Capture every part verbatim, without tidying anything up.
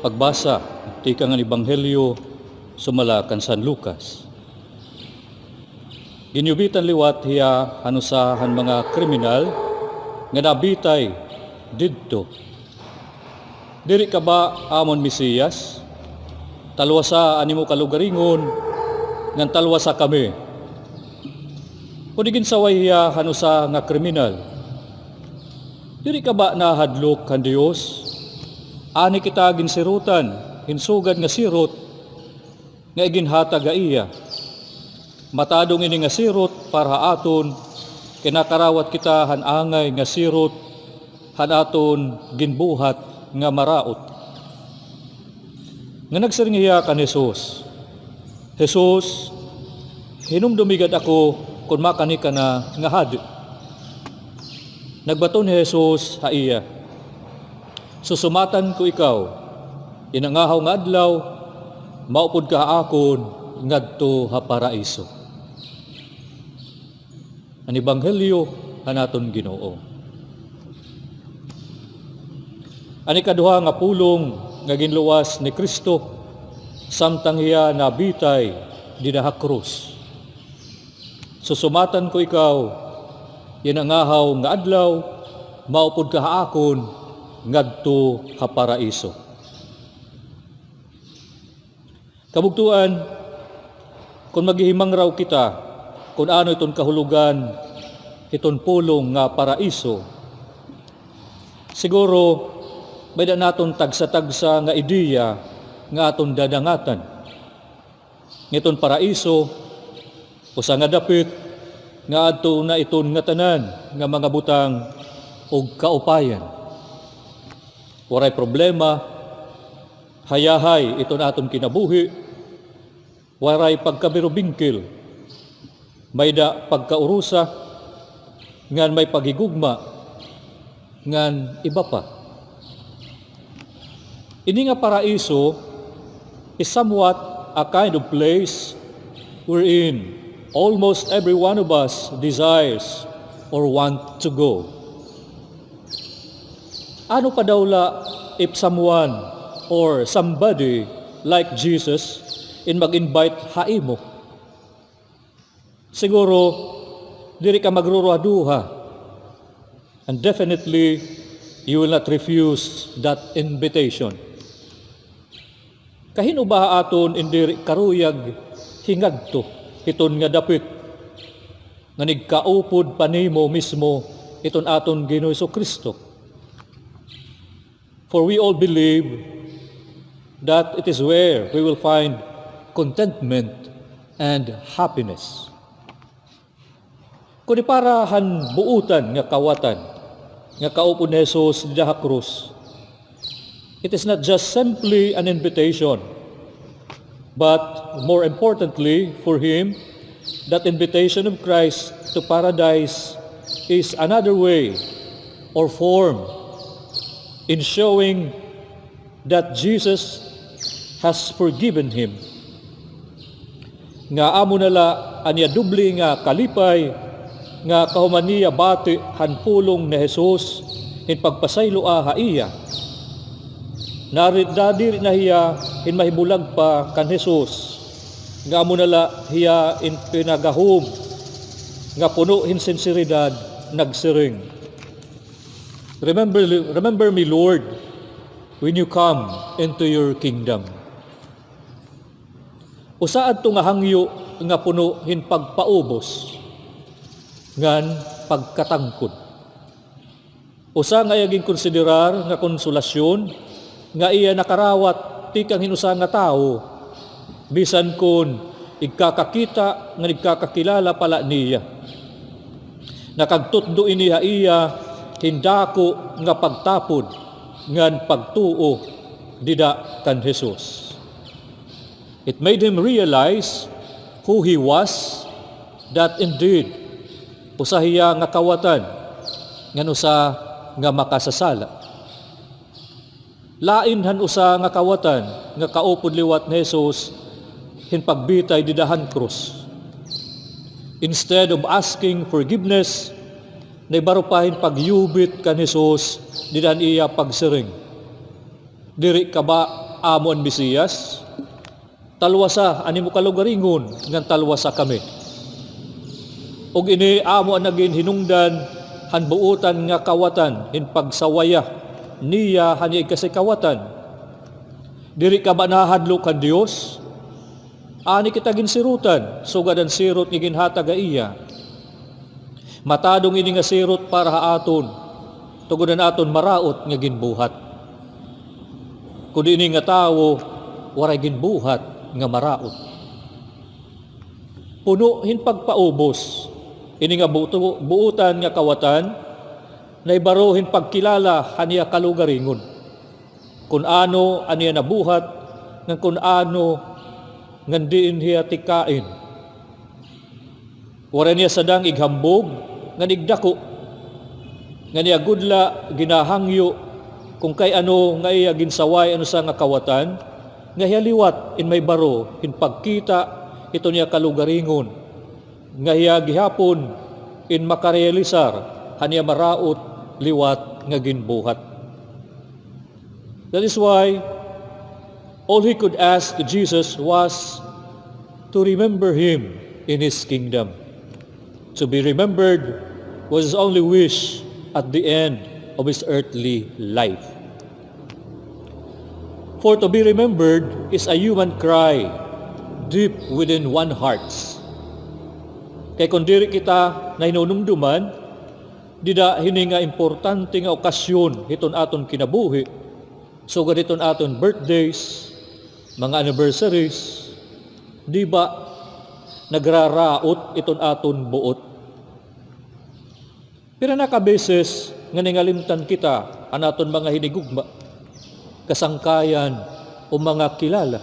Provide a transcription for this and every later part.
Pagbasa tikang han Ebanghelyo sumala kan San Lucas. Ginyubitan liwat hiya han usa han mga kriminal nga nabitay didto. "Diri ka ba amon Mesiyas? Talwasa an imo kalugaringon, ngan talwasa kami." Kundi ginsaway hiya han usa nga kriminal, "Diri ka ba nahadlok han Dios? Ani kita ginsirotan hin sugad nga sirot nga iginhatag ha iya. Matadong ini nga sirot para ha aton, kay nakarawat kita han angay nga sirot han aton ginbuhat nga maraot." Nga nagsiring hiya kan Jesus, "Jesus, hinumdumi gad ako kon makani ka na nga hadi." Nagbaton hi Jesus ha iya, "Susumatan ko ikaw, inangahaw nga adlaw, maupod ka ha akon ngadto ha paraiso." An Ebanghelyo han aton Ginoo. An ikaduha nga pulong nga ginluwas ni Cristo samtang hiya nabitay dida ha krus. "Susumatan ko ikaw, inangahaw nga adlaw, maupod ka ha akon ngadto ha paraiso." Kabugtoan, kon maghihimangraw kita kon ano iton kahulogan hiton pulong nga paraiso, siguro may-ada naton tagsa-tagsa nga ideya nga aton dadangatan. Ngiton paraiso, usa nga dapit nga adto na iton ngatanan nga mga butang ug kaupayan. Waray problema, hayahay iton aton kinabuhi, waray pagkabirubingkil, may-ada pagkaurusa, ngan may paghigugma, ngan iba pa. Ini nga paraiso is somewhat a kind of place wherein almost every one of us desires or want to go. Ano pa daw la if someone or somebody like Jesus in mag-invite ha imo? Siguro, diri ka magruruhaduha. And definitely, you will not refuse that invitation. Kahin-o ba ha aton in diri karuyag hingadto hiton nga dapit nga igkaupod pa nimo mismo iton aton Ginoo Jesu-Cristo? For we all believe that it is where we will find contentment and happiness. Kundi para han buotan nga kawatan nga kaupod ni Jesus dida ha krus, it is not just simply an invitation, but more importantly for him, that invitation of Christ to paradise is another way or form in showing that Jesus has forgiven him. Nga amo na la an iya doble nga kalipay nga kahuman niya bati han pulong ni Jesus hin pagpasayloa ha iya. Nari-, nadiri na hiya hin mahibulag pa kan Jesus, nga amo na la hiya in pinagahom nga puno hin sinseridad nagsiring, "Remember, remember me, Lord, when you come into your kingdom." Usa adto nga hangyo nga puno hin pagpaubos ngan pagkatangkod. Usa nga iya ginkonsiderar nga konsolasyon nga iya nakarawat tikang hin usa nga tawo, bisan kon igkakakita ngan igkakakilala pa la niya. Nakagtutdo ini ha iya hin dako nga pagtapod ngan pagtuo dida kan Jesus. It made him realize who he was, that indeed, usa hiya nga kawatan ngan usa nga makasasala. Lain han usa nga kawatan nga kaupod liwat ni Jesus hin pagbitay dida han krus. Instead of asking forgiveness, naibaro pa hin pagyubit kan Jesus dida han iya pagsiring, "Diri ka ba Amo an Mesiyas, talwasa an imo kalugaringon ngan talwasa kami. Ug ini amo an nagin hinungdan han buotan nga kawatan hin pagsawaya niya han iya igkasikawatan. Diri ka ba nahadlok han Dios? Ani kita ginsirotan, sugad an sirot nga ginhatag ha iya. Matadong ini nga sirot para ha aton, tungod han aton maraot nga ginbuhat. Kundi ini nga tawo waray ginbuhat nga maraot. Puno hin pagpaubos, ini nga buto-, buotan nga kawatan, nahibaro hin pagkilala han iya kalugaringon. Kun ano an iya nabuhat, ngan kun ano ngan diin hiya tikain. Waray niya sadang ighambog ngan igdako. Ngan iya gud la ginahangyo kun kay ano nga iya ginsaway an usa nga kawatan nga hiya liwat in mahibaro hin pagkita hiton iya kalugaringon, nga hiya gihapon in makarealisar han iya maraot liwat nga ginbuhat. That is why all he could ask Jesus was to remember him in his kingdom. To be remembered was his only wish at the end of his earthly life. For to be remembered is a human cry deep within one hearts. Kay kon diri kita nahinunumduman, dida hini nga importante nga okasyon hiton aton kinabuhi, sugad hiton aton birthdays, mga anniversaries, di ba nagraraot iton aton buot? Pira na ka beses nga ningalimtan kita han aton mga hinigugma, kasangkayan, o mga kilala.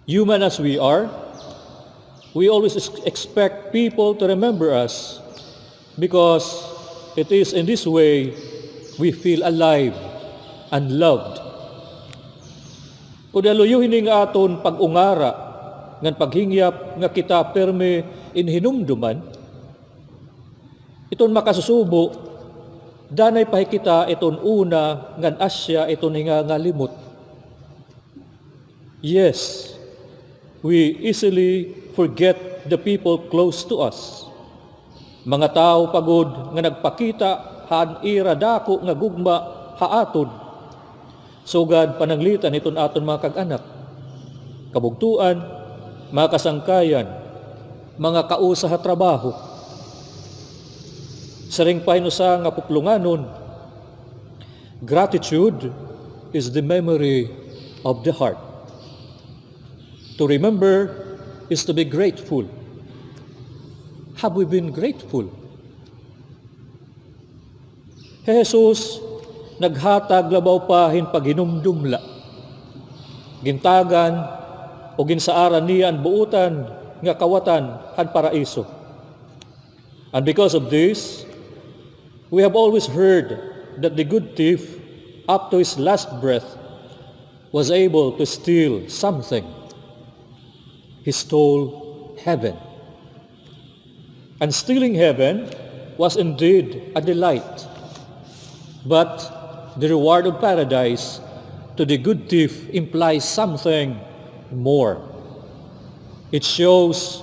Human as we are, we always ex-, expect people to remember us because it is in this way we feel alive and loved. Kon haluyo hini nga aton pag-ungara ngan paghingyap nga kita pirmi in hinumduman, iton makasusubo, danay pa hikita iton una ngan asya iton hingangalimot. Yes, we easily forget the people close to us. Mga tawo pa gud nga nagpakita han ira dako nga gugma ha aton. Sugad pananglitan hiton aton mga kag-anak, kabugtoan, mga kasangkayan, mga kausa ha trabaho. Siring pa hin usa nga puplonganon, gratitude is the memory of the heart. To remember is to be grateful. Have we been grateful? Hi Jesus naghatag labaw pa hin paghinumdom la. Gintagan o ginsaaran niya an buotan nga kawatan han paraiso. And because of this, we have always heard that the good thief, up to his last breath, was able to steal something. He stole heaven. And stealing heaven was indeed a delight. But the reward of paradise to the good thief implies something more. It shows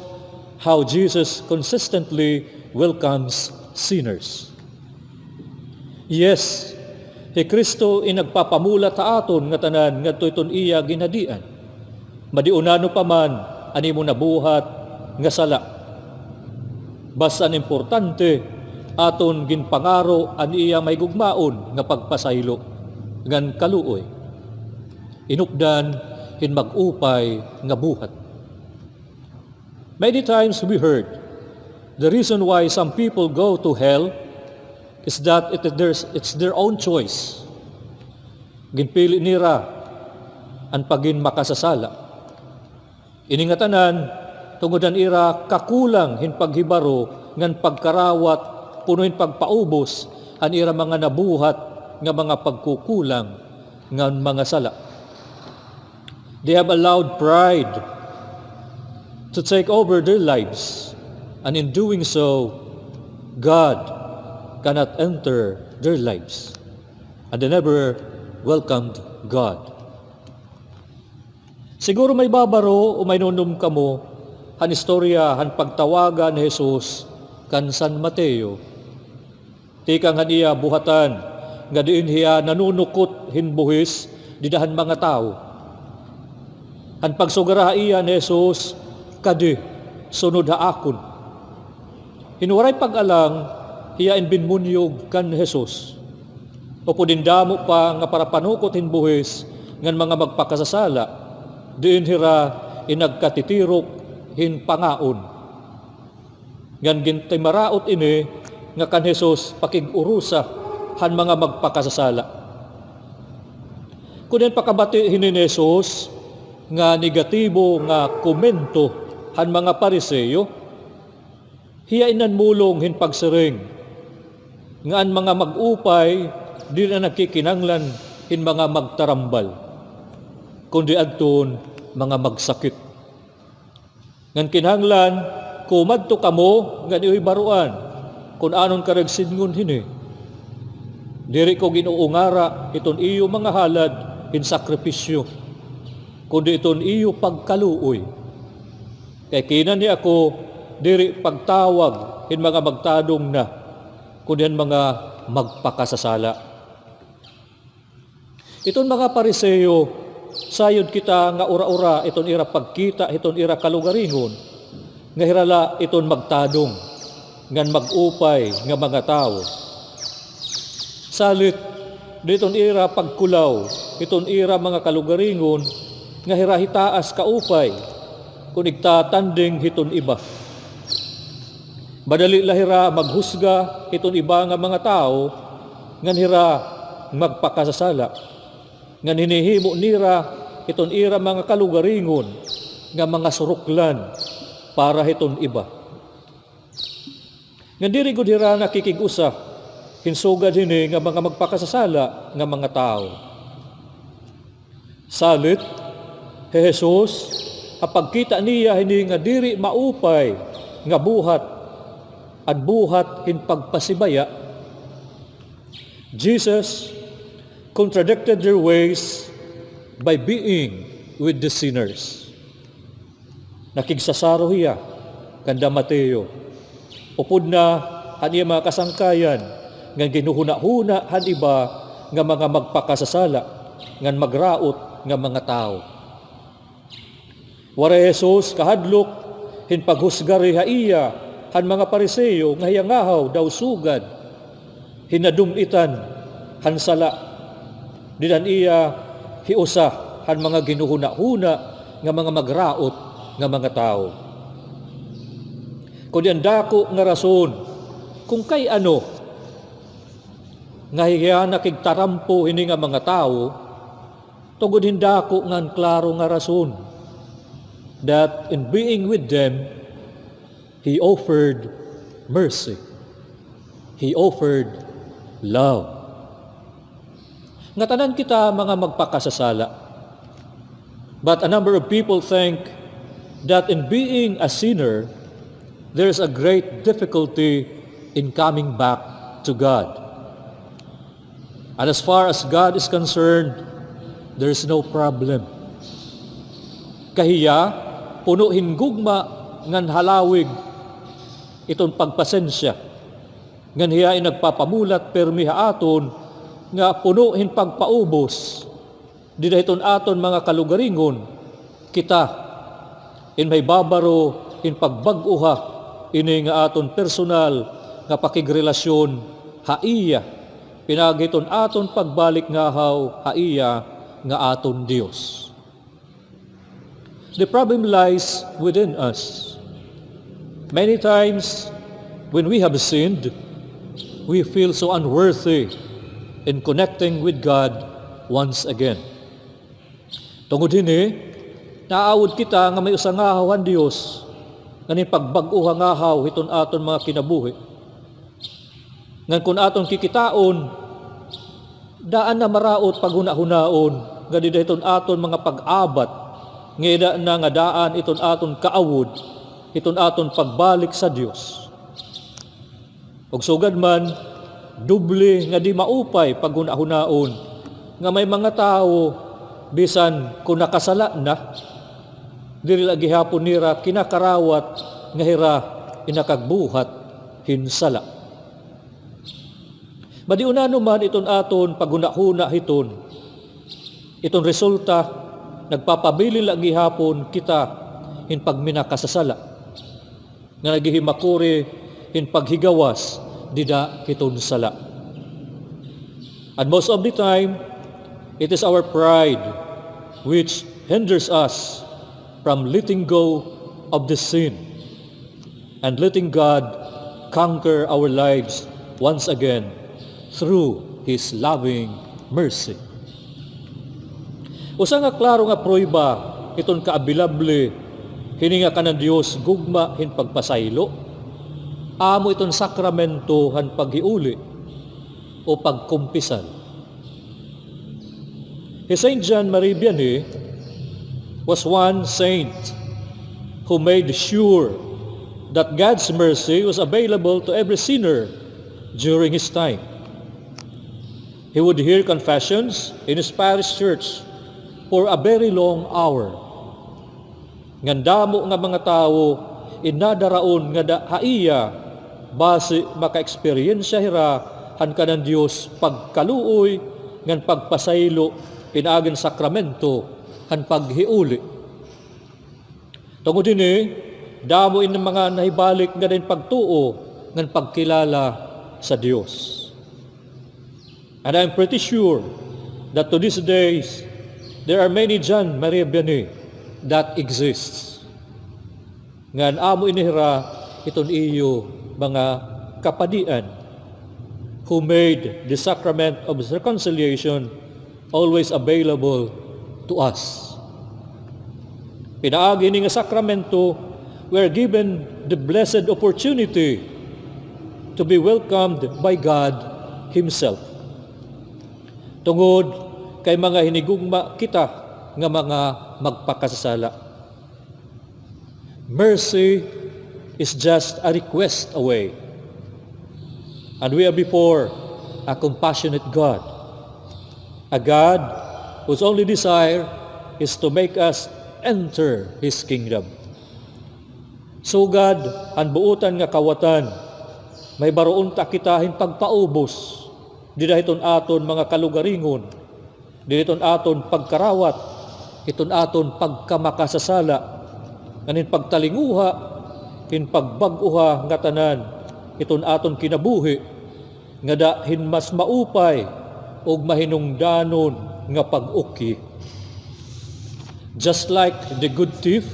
how Jesus consistently welcomes sinners. Yes, hi Cristo in nagpapamulat ha aton ngatanan ngadto hiton iya ginhadian. Madiunano pa man an imo nabuhat nga sala. Basta an importante, aton ginpangaro an iya mahigugmaon nga pagpasaylo ngan kaluoy. Inupdan hin mag-upay nga buhat. Many times we heard, the reason why some people go to hell is that it, there's, it's their own choice. Ginpili nira an pagin makasasala. Ini ngatanan, tungod han ira kakulang hin paghibaro ngan pagkarawat, puno hin pagpaubos han ira mga nabuhat nga mga pagkukulang ngan mga sala. They have allowed pride to take over their lives, and in doing so, God cannot enter their lives. And they never welcomed God. Siguro may babaro o may nunum kamo han istorya han pagtawagan ni Jesus kan San Mateo. Tikang han iya buhatan nga diin hiya nanunukot hin buhis dida han mga tawo. Han pagsugara ha iya ni Jesus, "Kadi, sunod ha akon." Hin waray pag-alang, hiya in binmunyog kan Jesus. Upod hin damo pa nga parapanukot hin buhis ngan mga magpakasasala, diin hira in nagkatitirok hin pangaon. Ngan gintimaraot ini nga kan Jesus pakig-urosa han mga magpakasasala. Kun in pakabati hini ni Jesus nga negatibo nga komento han mga Pariseo, hiya in nanmulong hin pagsiring nga an mga mag-upay diri na nagkikinahanglan hin mga magtarambal, kundi adton mga magsakit. Ngan kinahanglan kumadto kamo ngan iyoy baroan kun anon kara sidngon hini. Diri ko gin-uungara iton iyo mga halad hin sakripisyo, kundi iton iyo pagkaluoy. Kay kinanhi ako diri pagtawag hin mga magtadong na, kundi han mga magpakasasala. Iton mga Pariseo, sayod kita nga ura-ura iton ira pagkita hiton ira kalugaringon, nga hira la iton magtadong ngan mag-upay nga mga tawo. Salit, diton ira pagkulaw hiton ira mga kalugaringon nga hira hitaas kaupay kun igtatanding hiton iba. Madali la hira maghusga hiton iba nga mga tawo, ngan hira magpakasasala, ngan hinihimo nira hiton ira mga kalugaringon nga mga suruklan para hiton iba. Ngan diri gud hira nakikig-usa hin sugad hini nga mga magpakasasala nga mga tawo. Salit, hi Jesus, ha pagkita niya hini nga diri maupay nga buhat, an buhat hin pagpasibaya, Jesus contradicted their ways by being with the sinners. Nakigsasaro hiya kanda Mateo, upod na han iya mga kasangkayan, ngan ginhuhunahuna han iba nga mga magpakasasala ngan magraot nga mga tawo. Waray hi Jesus kahadlok hin paghusgari ha iya han mga Pariseo nga hiya ngahaw daw sugad hin nadum-itan han sala, dida han iya hiusa han mga ginhuhunahuna nga mga magraot nga mga tawo. Kundi an dako nga rason kun kay ano nga hiya nakigtarampo hini nga mga tawo, tungod hin dako ngan klaro nga rason, that in being with them, he offered mercy. He offered love. Ngatanan kita mga magpakasasala. But a number of people think that in being a sinner, there's a great difficulty in coming back to God. And as far as God is concerned, there is no problem. Kay hiya, puno hin gugma ngan halawig iton pagpasensya. Ngan hiya in nagpapamulat pirmi ha aton nga puno hin pagpaubos dida hiton aton mga kalugaringon, kita in mahibabaro hin pagbag-oha ini nga aton personal nga pakigrelasyon ha iya, pinaagi hiton aton pagbalik ngahaw ha iya nga aton Dios. The problem lies within us. Many times, when we have sinned, we feel so unworthy in connecting with God once again. Tungod hini, naaawod kita nga may usa ngahaw han Dios, ngan hin pagbag-oha ngahaw hiton aton mga kinabuhi. Ngan kun aton kikitaon, daan na maraot paghunahunaon nga dida hiton aton mga pag-abat, nga ida na nga daan iton aton kaawod hiton aton pagbalik sa Dios. Ug sugad man, doble nga di maupay paghunahunaon nga may mga tawo, bisan kun nakasala na, Diri la gihapon nira kinakarawat nga hira in nakagbuhat hin sala. Madiunano man iton aton paghunahuna hiton, iton resulta, nagpapabilin la gihapon kita hin pagminakasasala nga naghihimakuri hin paghigawas dida hiton sala. And most of the time, it is our pride which hinders us from letting go of the sin and letting God conquer our lives once again through His loving mercy. Usa nga klaro nga prueba iton kaabilable hini nga kanan Dios gugma hin pagpasaylo, amo iton sakramento han paghiuli o pagkumpisal. Hi Saint John Marie Vianney was one saint who made sure that God's mercy was available to every sinner during his time. He would hear confessions in his parish church for a very long hour. Ngan damo nga mga tawo in nadaraon ngada ha iya, basi makaeksperyensya hira han kanan Dios pagkaluoy ngan pagpasaylo pinaagi hin sakramento han paghiuli. Tungod hini, damo in mga nahibalik ngada hin pagtuo ngan pagkilala sa Dios. And I'm pretty sure that to these days, there are many John Marie Vianney that exists. Ngan amo ini hira iton iyo mga kapadian who made the sacrament of reconciliation always available to us. Pinaagi hini nga sakramento, we are given the blessed opportunity to be welcomed by God Himself. Tungod kay mga hinigugma kita nga mga magpakasasala. Mercy is just a request away. And we are before a compassionate God, a God whose only desire is to make us enter His kingdom. Sugad han buotan nga kawatan, mahibaro unta kita hin pagpaubos dida hiton aton mga kalugaringon, dida hiton aton pagkarawat, hiton aton pagkamakasasala, ngan hin pagtalinguha hin pagbag-oha ngatanan hiton aton kinabuhi, ngada hin mas maupay ug mahinungdanon nga pag-ukyi. Just like the good thief,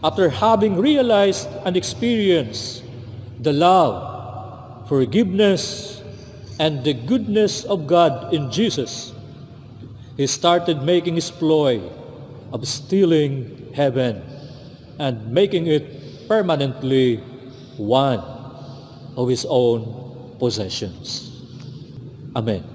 after having realized and experienced the love, forgiveness, and the goodness of God in Jesus, he started making his ploy of stealing heaven and making it permanently one of his own possessions. Amen.